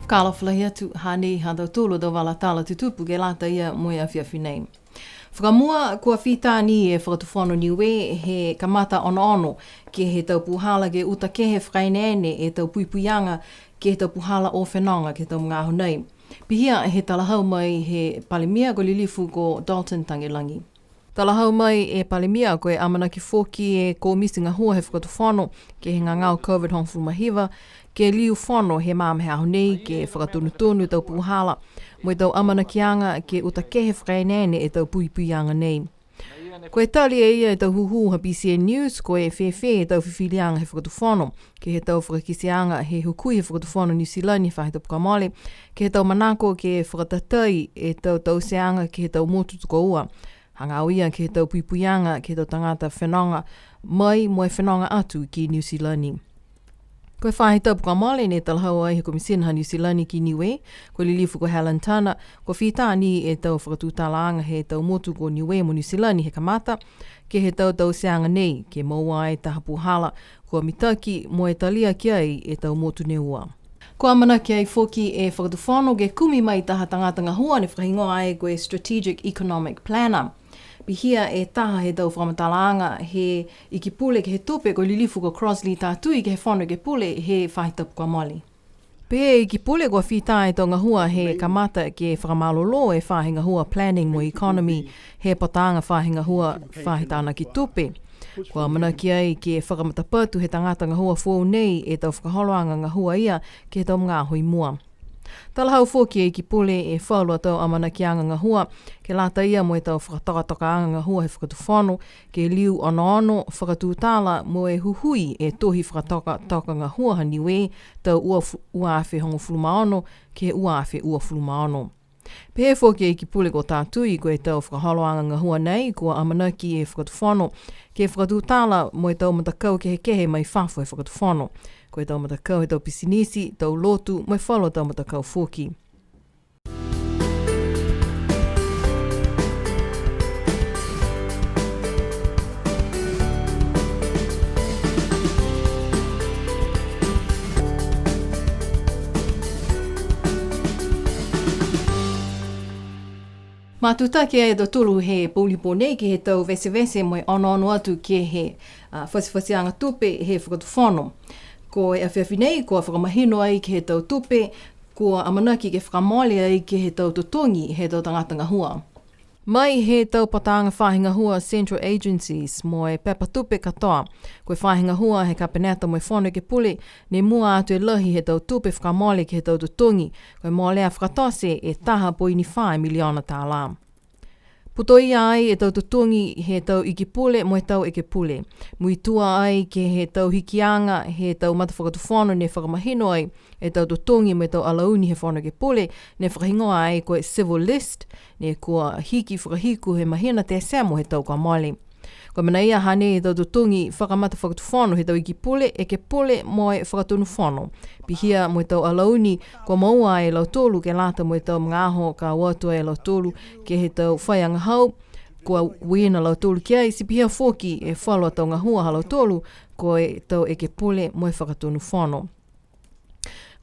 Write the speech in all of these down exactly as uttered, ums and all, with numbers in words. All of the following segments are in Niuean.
Kalofa lahi atu, hanei ha tautolu a tau vala tala tutupu ke lata ia mo e afiafi nei. Fakamua, kua fita ni e Fakatufono Niue he kamata onoono ke he tau puhala ke uta kehe fakaeneene e tau puipuiaga ke he tau puhala o fenoga ke he tau magaaho nei. Pihia he talahau mai he Palemia ko e Lilifu ko Dalton Tagelagi. Talahau mai e Palemia ko e amanaki foki e Komiti Gahua he Fakatufono ke he gagao COVID hogofulu ma hiva, ke liu fono he magaaho nei ke fakatonutonu e tau puhala mo e tau amanakiaga ke uta kehe fakaeneene e tau puipuiaga nei. Ko e tali e ia e tau hūhū ha BCN News, ko e fēfē e tau fifiliaga he Fakatufono ke he tau fakakiteaga he hukui he Fakatufono Niu Silani he faahi tapu kua mole, ke he tau manako ke fakatatai e tau tauteaga ke he tau motu tokoua, hagaao ia ke he tau puipuiaga ke he tau tagata fenoga mai mo e fenoga atu ki Niu Silani. Ko e faahi tapu kua mole ne talahau ai he Komisina ha Niu Silani ki Niue, ko e Lilifu ko Helen Tunnah, kua fita ni e tau fakatutalaaga he tau motu ko Niue mo Niu Silani he kamata ke he tau tauteaga nei, ke moua ai taha puhala kua mitaki mo e talia ki ai e tau motu ne ua. Kua amanaki ai foki e Fakatufono ke kumi mai taha tagata gahua ne fakahigoa ai ko e Strategic Economic Planner. Pihia e taha he tau fakamatalaaga he Iki Pule ke he Tupe ko e Lilifu ko Crossley Tatui ke he Fono Ekepule he faahi tapu kua mole. Pehē e Iki Pule kua fita e tau gahua he kamata ke fakamalolō e faahi gahua planning mo e economy he pataaga faahi gahua faahi tānaki tupe. Kua amanaki ai ke fakamatapatu he tagata gahua foou nei e tau fakaholoaga gahua ia ke he tau magaaho i mua. Talahau foki e Iki Pule e falu a tau amanakiaga gahua ke lata ia mo e tau fakatokatokaaga gahua he Fakatufono, ke liu onoono, fakatutala mo e huhui e tohi fakatokatoka gahua ha Niue tau ua fu-, ua afe hogofulu ma ono ke he ua afe uafulu ma ono. Pehē foki e Iki Pule ko Tatui, ko e tau fakaholoaga gahua nei kua amanaki e Fakatufono ke fakatutala mo e tau matakau kehekehe mai fafo he Fakatufono. Ko e tau matakau he tau pisinisi, tau lotu, mo e falu a tau matakau foki. Matutaki e tautolu he pouli pō nei ke he tau vesevese mo e onoono atu ke he, a, fatifatiaga tupe he Fakatufono. Ko e afiafi nei, kua fakamahino ai ke he tau tupe kua amanaki ke fakamole ai ke he tau totogi he tau tagata gahua. Mai he tau pataaga faahi gahua Central Agencies mo e pepa tupe katoa, ko e faahi gahua he Kapeneta mo e Fono Ekepule, ne mua atu e lahi he tau tupe fakamole ke he tau totogi, ko e molea fakatote e taha poini fā miliona tālā. Putoia ai e tau totogi he tau Iki Pule mo e tau Ekepule. Muitua ai ke he tau hikiaga he tau matafakatufono ne fakamahino ai e tau totogi mo e tau alauni he Fono Ekepule, ne fakahigoa ai ko e Civil List, ne kua hiki fakahiku he mahina Tesemo he tau kua mole. Ko e mena ia, hanei e tau totogi fakamatafakatufono he tau Iki Pule, Ekepule mo e Fakatonu Fono. Pihia mo e tau alauni kua moua e lautolu ke lata mo e tau magaaho ka o atu ai e lautolu ke he tau faiagahau kua uiina a lautolu ki ai, ti pihia foki e falu a tau gahua ha lautolu ko e tau Ekepule mo e Fakatonu Fono.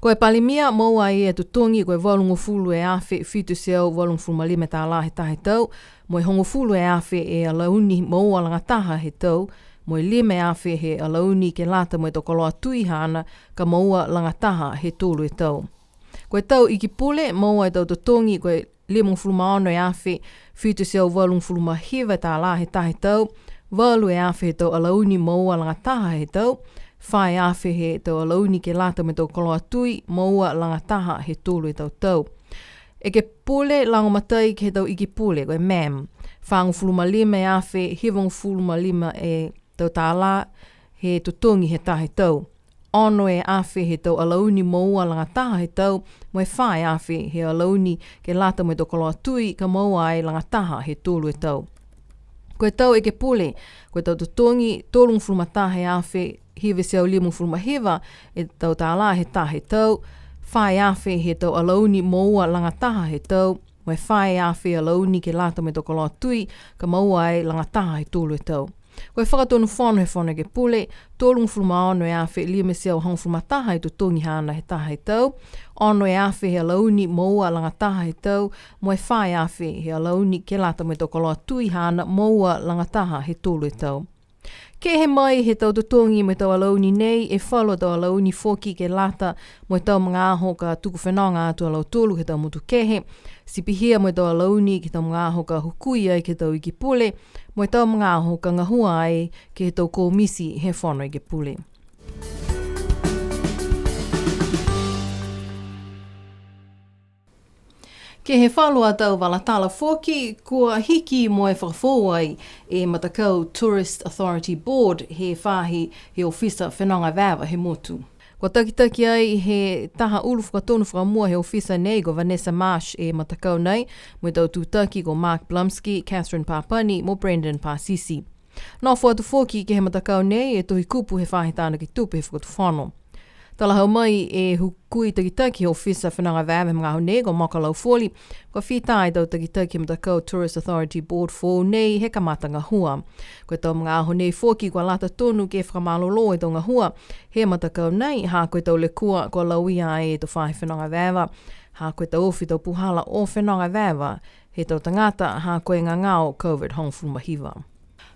Ko e Palemia, moua e ia e totogi ko e valugofulu e afe fitu e teau valugofulu ma lima tālā he taha e tau, mo e hogofulu e afe e alauni moua lagataha he tau, mo e lima e afe he alauni ke lata mo e tau koloa tui haana ka moua lagataha he tolu e tau. Ko e tau Iki Pule, moua e tau totogi ko e limagofulu ma ono e afe fitu e teau valugofulu ma hiva tālā he taha e tau, valu e afe he tau alauni moua lagataha he tau, fā e afe he tau alauni ke lata mo e tau koloa tui moua lagataha he tolu e tau tau. Ekepule lagomatai ke he tau Iki Pule, ko e MAM, fāgofulu ma lima e afe hivagofulu ma lima e tau tālā he totogi he taha e tau. Ono e afe he tau alauni moua lagataha he tau, mo e fā e afe he alauni ke lata mo e tau koloa tui ka moua ai lagataha he tolu e tau. Ko e tau Ekepule, ko e tau totogi, tolugofulu ma taha e afe hiva e teau limagofulu ma hiva e tau tālā he taha e tau, fā e afe he tau alauni moua lagataha he tau, mo e fā e afe alauni ke lata mo e tau koloa tui ka moua ai lagataha he tolu e tau. Ko e fakatonu fono he Fono Ekepule, tolugofulu ma ono e afe lima e teau hogofulu ma taha e totogi haana he taha he tau, ono e afe he alauni moua lagataha he tau, mo e fā e afe he alauni ke lata mo e tau koloa tui haana moua lagataha he tolu e tau. Kehe mai he tau totogi mo e tau alauni nei, e falu a tau alauni foki ke lata mo e tau magaaho ka tuku fenoga atu a lautolu ke he tau motu kehe. Ti pihia mo e tau alauni ke he tau magaaho ka hukui ai ke he tau iki pule, mo e tau magaaho ka gahua ai ke he tau komiti he Fono Ekepule. Ke he falu a tau vala tala foki, kua hiki mo e fakafoou ai e matakau Tourist Authority Board he faahi he ofisa fenoga eveeva he motu. Kua takitaki ai he taha ulu fakatonu fakamua he ofisa nei ko Vanessa Marsh e matakau nei, mo e tau tutaki ko Mark Blumsky, Catherine Papani, mo Brendan Pasisi. Nofo atu foki ke he matakau nei e tohi kupu he faahi tanaki tupe he fakatufono. Talahau mai e hukui takitaki he ofisa fenoga eveeva he magaaho nei ko Moka Laufoli, kua fita e tau takitaki he matakau Tourist Authority Board foou nei he kamata gahua. Ko e tau magaaho nei foki kua lata tonu ke fakamalolō e tau gahua he matakau nei, ha ko e tau lekua kua lauia ai e tau faahi fenoga eveeva, ha ko e tau ofi tau puhala o fenoga eveeva he tau tagata, ha ko e gagao COVID hogofulu ma hiva.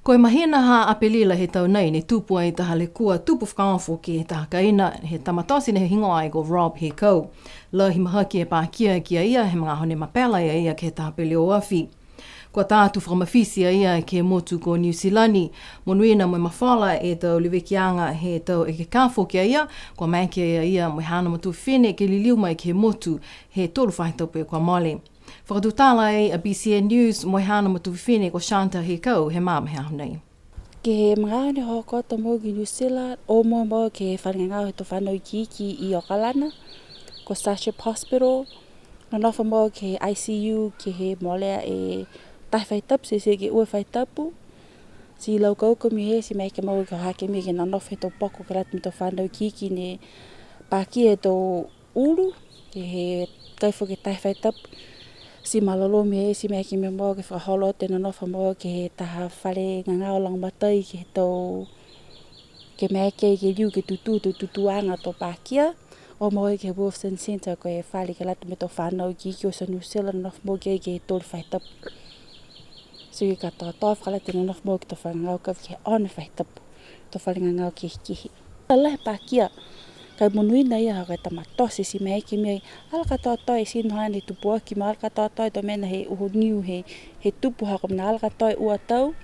Ko e mahina ha Apelila he tau nei ne tupu ai taha lekua tupu fakaofo ke he taha kaina he tama tote ne higoa ai ko Rob Hekau. Lahi mahaki e pakia ki a ia he magaaho ne mapela a ia ke he taha peleoafi. Kua ta atu fakamafiti a ia ke he motu ko Niu Silani, monuina mo e mafola e tau levekiaga he tau ekekafo ki a ia, kua maeke a ia mo e haana matua fifine ke liliu mai ke he motu he tolu faahi tapu kua mole. Fakatutala ai a BCN News mo e haana matua fifine ko Shanta Hekau he magaaho nei. Ke he magaaho ne hoko atu a maua ki New Zealand, o maua maua ke he fale gagao he tau fanau ikiiki i Okalana, ko Starship Hospital, nonofo maua ke he ICU ke he molea e taha faahi tapu, ti, ti ke ua faahi tapu, ti laukauka mena he ti maeke maua ke o hake mena ke nonofo he tau poko ke lata mo e tau fanau ikiiki ne pakia he tau ulu, ke he kai foki taha faahi tapu. Ti malolō mena he ti maeke mena maua ke fakaholo atu e nonofo maua ke he taha fale gagao lagomatai ke he tau, ke maeke ke liu ke tutū, tau tutūaga tau pakia. O maua ke he Wilson Centre ko e fale ke lata mo e tau fanau ikiiki o New Zealand nonofo maua ke he tolu faahi tapu. Ti ke katoatoa fakalata e nonofo maua ke he tau fale gagao ka ke he ono faahi tapu, tau fale gagao kehekehe. Lalahi e pakia, ka e monuina ia ha ko e tama tote ti maeke mena, ala katoatoa e tino haana he tupu aki, mo e ala katoatoa e tau mena he uho niu he, he tupu ha ko e mena ala katoatoa e ua tau.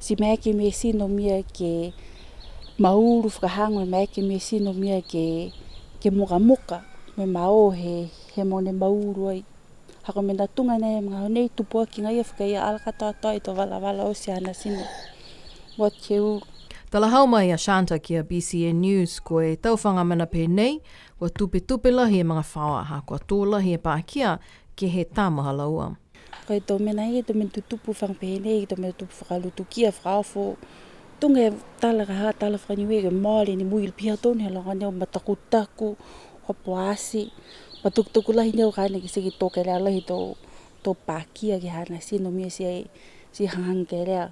Ti maeke mena e tino mena ke maulu fakahaga, maeke mena e tino mena ke, ke mukamuka, mo e mao he, he mogo ne maulu ai. Ha ko e mena tuga nei, magaaho nei tupu aki agaia, fakaia ala katoatoa e tau valavala oti haana tino. What ke u. Talahau mai a Shanta ki a BCN News, ko e tau faga mena pehē nei, kua tupetupe lahi e magafaoa, ha kua tō lahi e pakia ke he tama ha laua. Ko e tau mena ia, tau mena tutupu faga pehē nei, tau mena tupu fakalutukia, fakaofo. Tuga e tala ka ha, tala faka-Niue ke mole ni, mui pihia tonu he loga nei, matakutaku, hopoasi, matukutuku lahi ni, o ka ne ke siki tō kelea lahi tō, tō pakia ke he haana tino mena ti ai, ti hagahaga kelea.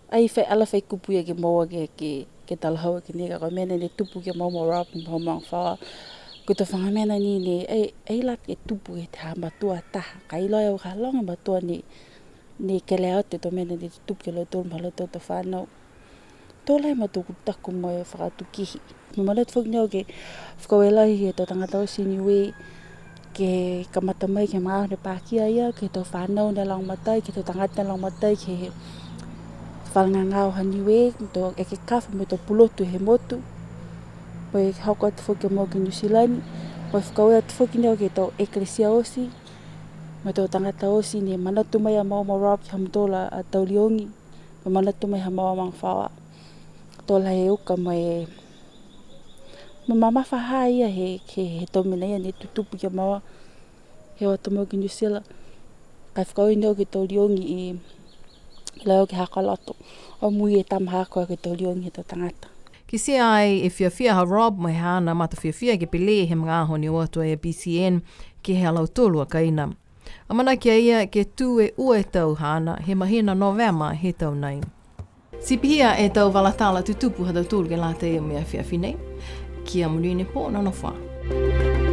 Ai fai, ala fai kupu ia ke moua ke, ke, ke talahau ke ne ka ko e mena ne tupu ke moua mo Rob mo e magafaoa. Ko e tau faga mena ni ne, ai, ai lata ke tupu ke he ha matua taha. Ka iloa e au ka loga e matua ni, ne kelea atu e tau mena ne tupu ke he lautolu mo e ha lautolu tau fanau. Tō lahi e matakutaku mo e fakatukihi. Mo e manatu foki ni au ke fakaaue lahi he tau tagata oti Niue, ke kamata mai ke he magaaho ne pakia ia, ke he tau fanau ne lagomatai, ke he tau tagata ne lagomatai, ke he fale gagao ha Niue, tau ekekafo mo e tau pulotu he motu. Mo e hoko atu foki a maua ki Niu Silani, mo e fakaaue atu foki ni au ke he tau ekalesia oti, mo e tau tagata oti ne manatu mai a maua mo Rob ke he ha mutolu a tau liogi. Mo e manatu mai ha maua magafaoa. Tō lahi e uka mo e, mo e mamafa ha ia he, he, he tau mena ia ne tutupu ki a maua, he o atu a maua ki New Zealand. Ka e fakaaue ni au ke he tau liogi i, i lau ke he hako loto. O mui e tama haaku ke he tau liogi he tau tagata. Kitia ai e fiafia ha Rob mo e haana mata fiafia ke pele he magaaho ne o atu ai a BCN ke he ha lautolu a kaina. Amanaki a ia ke tū e ua e tau haana he mahina Novema he tau nei. Ti pihia e tau vala tala tutupu ha tautolu ke lata ia mo e afiafi nei. Kia monuina e pō, nonofo ā.